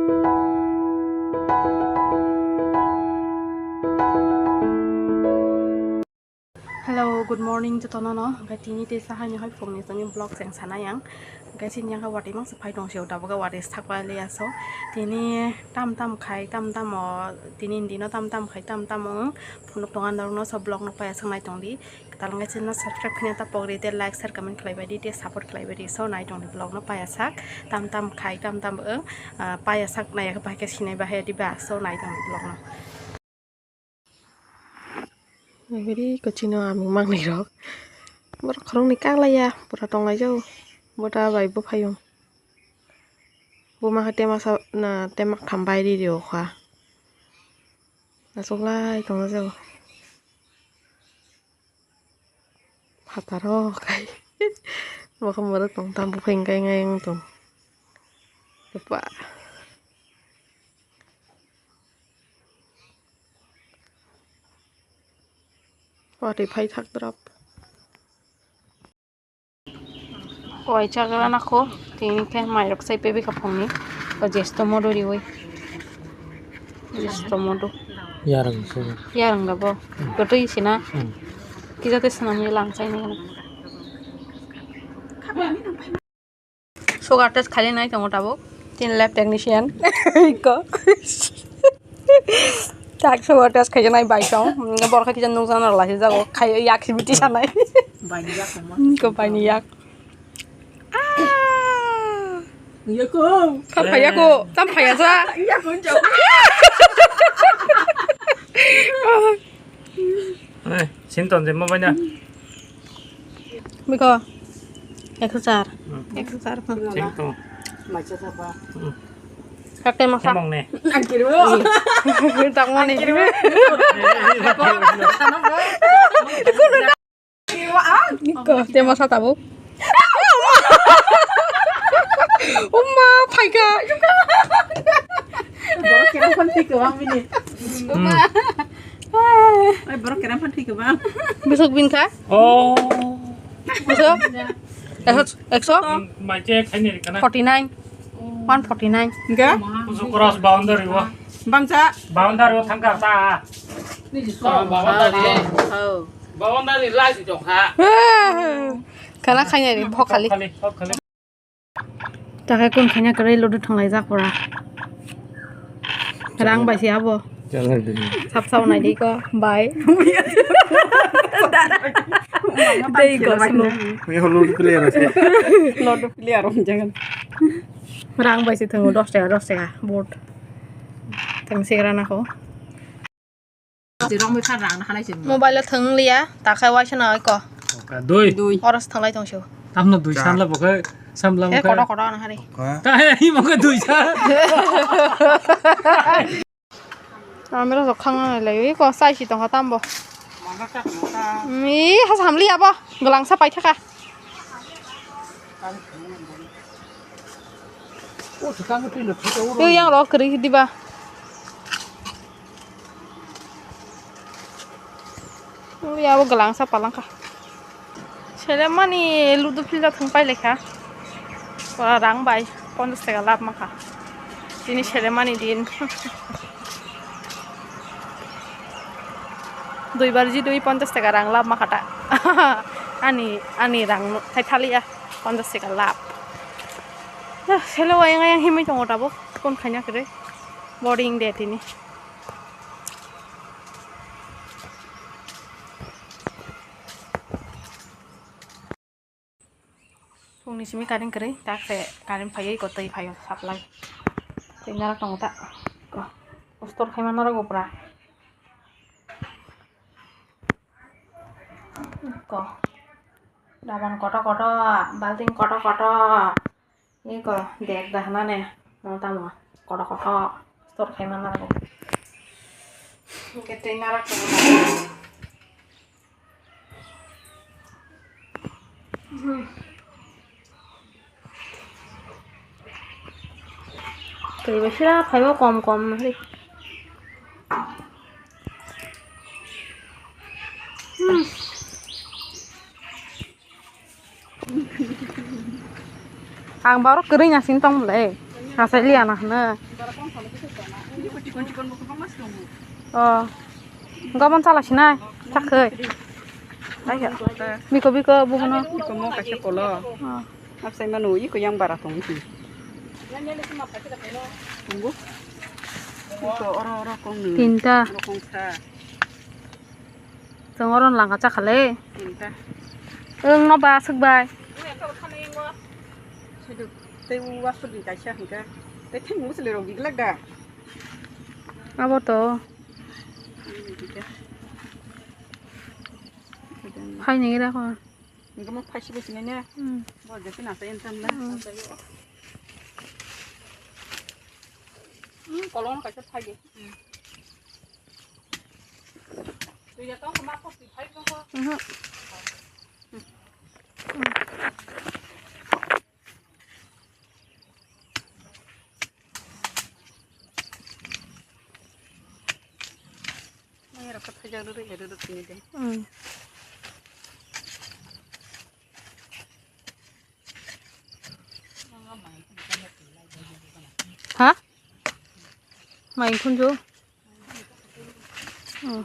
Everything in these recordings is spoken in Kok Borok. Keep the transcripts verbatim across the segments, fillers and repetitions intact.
Hello, good morning jotono no. Hwnkhe tini tei sahaini hai phungni tongni vlog cheng sanai ang. Hwnkhe chini yakha watwi mangsa phai tong sio, tabuk watwi sak pai liya so. Tini tam tam khai, tam tam o, tini dino tam tam khai, tam tam wng phunuk tongo norokno so vlog no paiya swk nai tong di. Talangkhe channel subscribe khwna ta pokri tei like, share, comment khlai bai di tei support khlai bai di. So nai tong di vlog no paiya sak, tam tam khai, tam tam wng, ah, paiya sak nai yakhe bahai khe sinai bahai di ba. So nai tong di vlog no. Very kochino amung mangnai rok. Borok khoroknwi kaklaiya, pura tonglaijao. Bota bai buphaiyung. Buma khe tema sa, na, tema kham bai ri rio kha. Nachuklai tonglaijao. Phataro khai. Mokhom borok tong tam buphai ngai ngai wng tong. Epa. Watwi phai thak drop. Oi chagra na kho, tini khe mairok sai pebi kha phungni. O jesto modo riwi. Jesto modo. Yarang se. Yarang da bo. Hmm. Gotoi sina. Hmm. Kija te sina mi lang sai ni. Sugar test khali nai tongo tabuk. Tin lab technician. Iko. Tak sugar test khaijak nai bai tong. Borok khe kisa nukjak nang lai jago. Khai yak sibiti sanai. Baini yak mo. Iko baini yak. Ah. Yako. Tam phai yako. Tam phai ya sa. Yako jauh. Eh, sinton je mo banya. Biko. Ekso char. Hmm. Ekso char. Sinton. Hmm. Kakte masa. Emong ne. Angkir mo. Tak mo ne. Angkir mo. Ko, te masa tabuk. Uma, phaika. Borok kerang phan thik kwbang bini. Hmm. Ai, borok kerang phan thik kwbang. Bisuk bin kha? Oh. Bisuk? Ekso, ekso? Mai che khaini rikana. Forty nine. One forty nine. Hingke? Kusu cross boundary o. Bangsa? Boundary o thangkar ta. Boundary. Oh. Boundary lai si jok ha. Kana khaina ri phok khali. Phok khali, phok khali. Takai kun khaina kwrwi ludu thanglai jak pura. Rang bai se abo. Jalan dulu. Sap sao nai di ko. Bai. Dei ko sunu. Yang load player ase. Load player om jangan. Rang bai se thango dos taka, dos taka bot. Thang se grana ko. Mobile o thang liya, takai waisa na oi ko. Dui. Dui. Oros thanglai tong sio. Tamno dui sanla boke samla. He kodo kodo na hari. Ka he hi boke dui sa. Amera rok khang nang lai, ui ko sai si tong kha tambo. Mi ha samli abo, glang sa pai thaka. Ui yang rok kri diba. Ui abo glang sa palang kha. Selemani ludu philda thang pai lekha. Pura rang bai ponchas taka lab ma kha. Tini selemani din. Dui bar ji dui ponchas taka rang lab ma kha ta. Ani, ani rang no khai thaliya ponchas taka lab. Selo ayang ayang himui tongo tabuk. Kon khaina kre. Boring de tini. Phungni simi current kwrwi, tak se current phaiwi ko twi phaio supply. Tei narak tongo ta. Ko, store khaima norok bo pura. Ko. Daban koto koto, balting koto koto. Eko, dek da hwnani, mo tamo, koto koto, store khaima nango. Hwnkhe tei narak tongo. Tei bai sira phaibo kom kom hai. Hmm. Ang borok kwrwi nasing tong le. Nasai liya na hwnwi. Oh. Gabon chala sinai. Chakhwi. Ayo. Biko biko bubuno. Iko mo kaisa kolo. Oh. Absai mano iko yang bara tong si. Tongo. Iko oro oro kong ni. Tinta. Oro kong sa. Chwng oro langka chakha le. Tinta. Wng no ba swk bai. Tei o wasuk ni kaisa hwnkhe. Tei theng musli rok biglak da. Abo to. Phaini gira ko. Hwnkhe mo phaisi bo sinai ne. Hmm. Bo je pina sa entam na. Hmm. Hmm, kolong kaisa phai de. Hmm. Twi ya tong ma ko twi phai ko. Mhm. Mai rok kha thajak rwrwi rwrwi tini de. Hmm. Ha? Mai khunju. Hmm.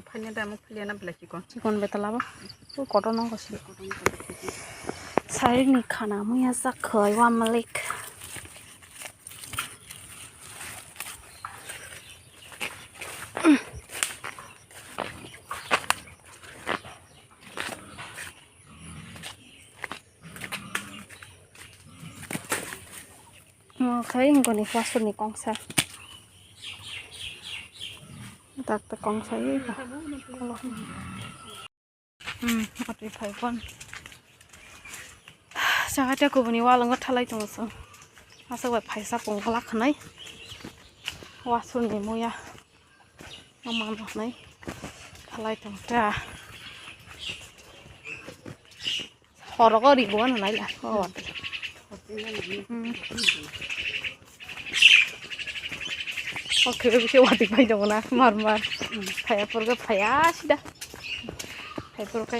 Phanya da mo phanya na belai chikon. Chikon betala ba. O kotor no kosi. Sari ni khana muya sak khoi wa malik. Omo khai hwnkhe ni wasuk ni kongsa. Dak ta kongsa ye ba. Hmm, ati phai pon. Jaga te kubuni walong thalai tongo chwng. Aswk bai phaisa kung glak khnai. Wasuk ni muya. Ama no hwnwi khalai tong ta. Horogo rigo ano nai la. Oh. Hmm. Oke, bisa wati pai dong na, mar mar. Phaya purga phaya sida. Phaya purga.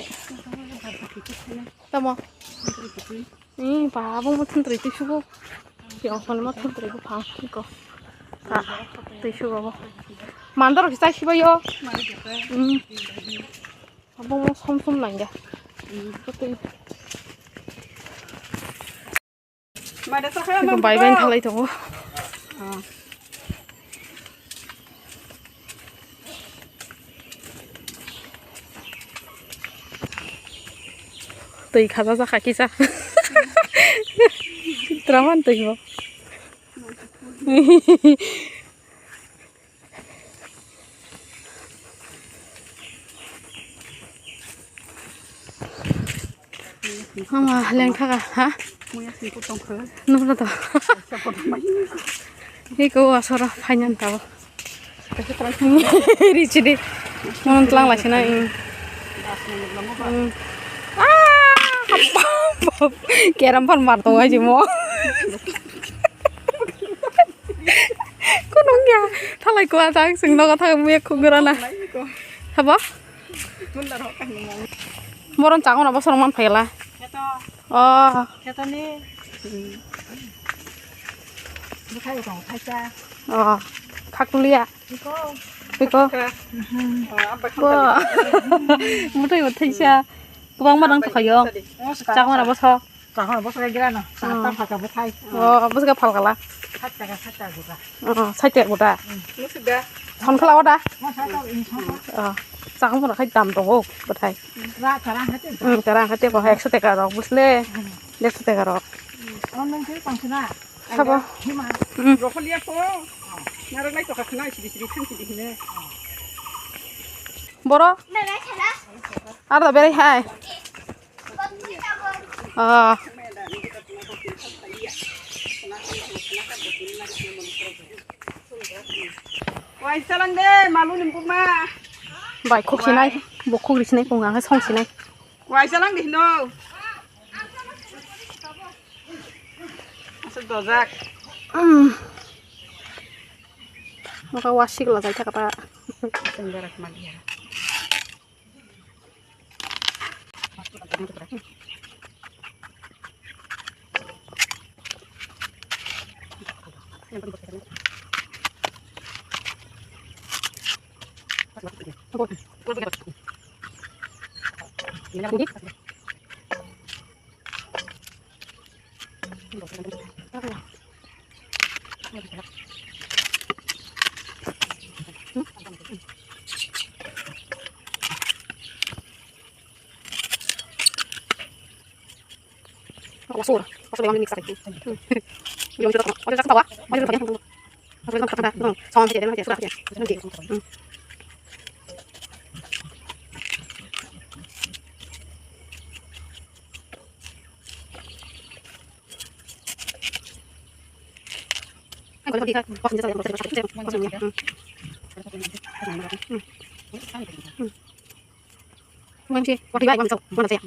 Tamo. Ni ba, bo mo thun twi twi sugo. Yang soni mo thun twi buphang tiko. Ta, twi sugo bo. Mandor kisa sibayo. Hmm. Abo mo som som nangya. Hmm. Twi. Bai bai thalai tongo. Ah. Twi khaja jakha kisa. Traman twi bo. Mama lengkha ka, ha? Muya singkuk tongkha. Nukla to. Iko asora phainan tabo. Richidi. Mon tlang lai sina. Ah, keram pan mar tong aji mo. Kunung ya, thalai kuatang, sing nogo thang muya khugrana. Habo? Moron chakmano bosorok man phaila. Kheto. Oh. Khetoni. Bukhai tong khaisa. Oh. Khaktulia. Biko. Biko. Bo. Mutai mutai sa. Kubang madang tokhayo. Chakmano boso. Chakmano boso gira no. Chakta phalka bukhai. Oh, boso phalkala. Sat taka sat taka guta. Oh, sat taka guta. Musuda. Thon khala wada. Oh, chakmano khai dam tongo buthai. Ra karang hati. Hmm, karang hati ko ekso taka rok busle. Ekso taka rok. Ono nang kiri pangsina. Sabo. Hmm. Rokho liya po. Narok lai toka khna sidi sidi thang sidi hine. Boro. Ar da berai hai. Ah. Wai salang de malu ni buma. Bai khok sinai, bo khok ri sinai kong ang song sinai. Wai salang de no. Asuk dojak. Hmm. Maka wasik la jai thaka ta. Senggarak magia. Lasur, lasur yang mix tadi. Hmm. Yang itu tak, ada tak tawa, ada tak tawa. Ada tak tawa, sama saja, dia macam suka saja. Nanti. Hmm. Kan kalau kita, pas dia saya, pas dia, pas dia, hmm. Hmm. Hmm. Mungkin sih, waktu itu, waktu itu, mana saya?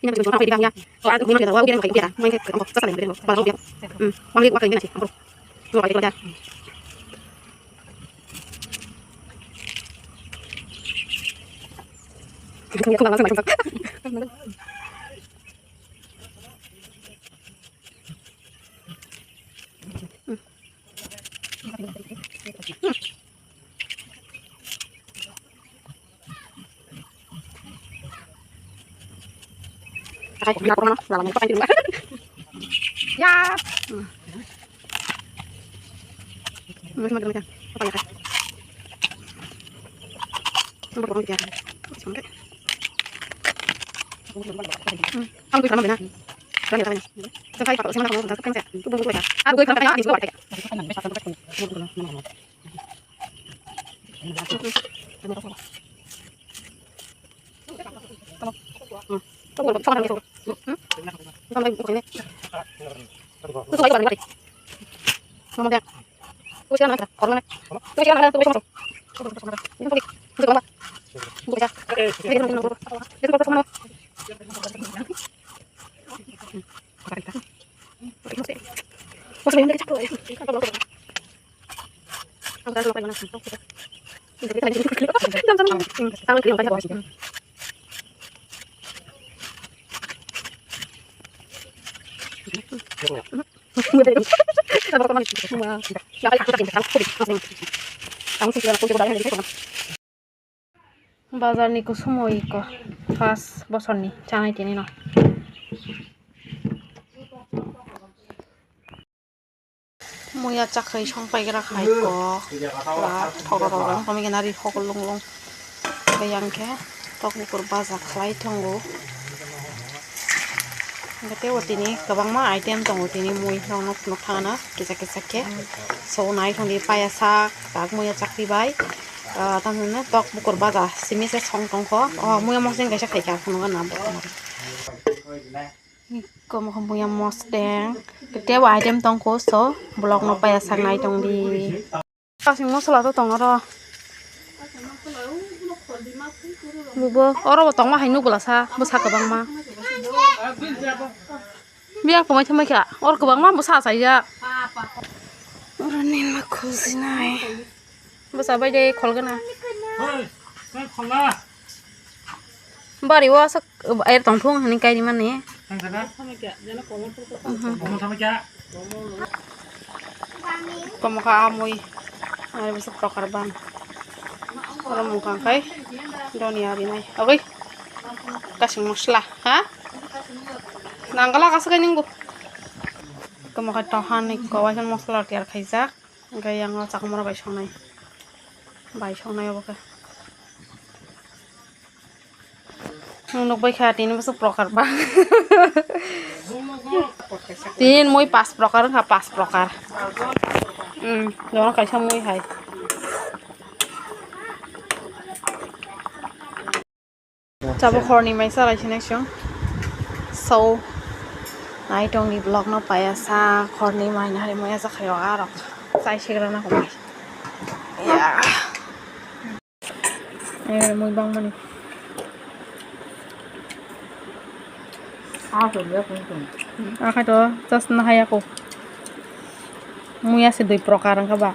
Ini bisa dijual sampai di gang ya. Kalau ada guna kita, wah, udah, udah, udah. Main ke, ke, ke, sasa yang udah, kalau udah. Hmm, main ke, makan ini nasi, ampun. Dua kali, dua kali. Ini aku nggak langsung, langsung. Ya. Bazar ni kusum o iko first bosor ni chanai tini no. Muya chakri song paigra khai ko ba thogo rok rok wngkha migina ri hok lung lung. Bayang khe tok bukur baja khlai tongo. Hwnkhe tei o tini kwbangma item tongo tini mui rok no phunuk thangna kisa kisa khe. So nai thong di paya sak tak muya chakri bai. Ah, tamni tok bukur baja simi se song tongkho. O muya mosdeng kaisa khaikha phunuk gana bo. Komo khe buya mosdeng. Tei bo item tongkho so vlog no paya sak nai tong di. Kasing mosola to tong oro. Bubo oro bo tongma hai nugula sa bwsa kwbangma. Biya kwmai thumai kha oro kwbangma bwsa chaijak. Oro nini ma khujinai. Bwsa bai de kholgana. Bari o aswk air tongthung hwnwi kairimani. Komo kha amui. Ari bwswk tokar ban. Oro mungkha khai doniya rinai. Agoi. Kasing mosla, ha? Nangala kaswk kai ningbo. Komo kha tohan ni kowai khe mosla tiyar khaijak. Hwnkhe yang o chakmoro bai songnai. Bai songnai obo khe. Nwng nukbai kha tini bwswk prokar ba. Tini mui pas prokar wngkha, pas prokar. Hmm, jono kaisa mui hai. Chabo khorni mai salai sinai chwng. So, nai tong di vlog no paya sa khorni mai nari maya sa khayo arok. Chai sigra na homai. Ya. Eh, mui bang mani. Akhai to, just na haya ko. Mui ase dui prokar wngkha ba.